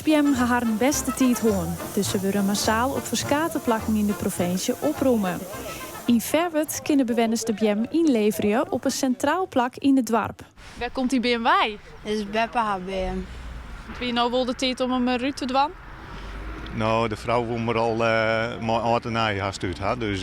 krystbeammen ha harren bêste tiid hân. Dus se wurde massaal op ferskate plakken yn de provinsje opromme. Yn Ferwert kinne bewenners de beammen ynleverje op in sintraal plak yn it doarp. Wêr komt dy beam wei? Dit is beppe har beam. It wie no wol de tiid om him derút te dwaan? No, de frou woe him der al mei âld en nij hast út ha, dus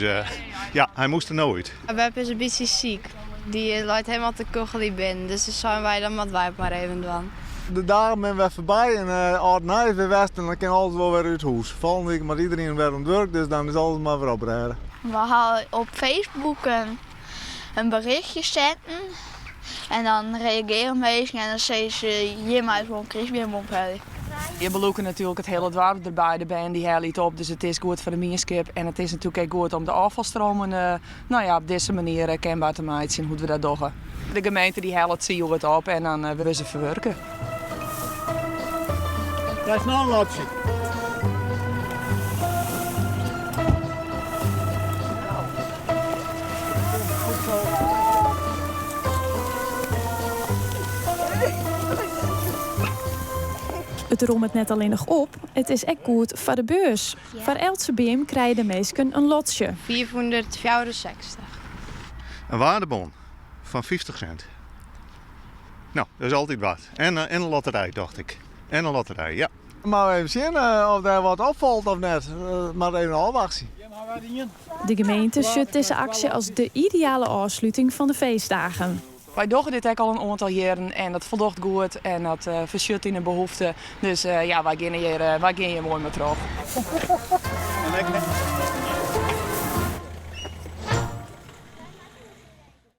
ja, hy moast der no út. Beppe is in bytsje siik. Dy leit helemaal te kucheljen binnen, dus doe seinen wy dan moatte wy it mar even dwaan. De dagen binne wer foarby en âld en nij is wer west en dan kin alles wol wer út hûs. Folgjende wike moat iderien wer oan it wurk, dus dan is alles mar wer oprêde. We ha op Facebook in berichtje setten en dan reagearje minsken en dan sizze se hjir mei wol in krystbeam ophelje. Je belûke natuerlik it hiele doarp derby, de bern dy helje it op, dus it is goed foar de mienskip en it is natuerlik ek goed om de ôffalstromen nou ja, op dizze manier kenber te meitsjen hoe't we dat dogge. De gemeente dy hellet se hjoed op en dan wurde se ferwurke. Krijst noch in lotsje. It rommet net allinnich op, it is ek goed foar de beurs. Foar eltse beam krije de minsken in lotsje. 564. In waardebon fan 50 sint. No, dat is altyd wat. En in lotterij, tocht ik. En in lotterij, ja. Mar even sjen oft der wat opfalt of net. Mar even ôfwachtsje. De gemeente sjocht dizze aksje as de ideale ôfsluting fan de feestdagen. Wy dogge dit ek al in oantal jierren en dat foldocht goed en dat fersjut yn in behoefte. Dus ja, wy geane hjir, wy gean hjir moai mei troch.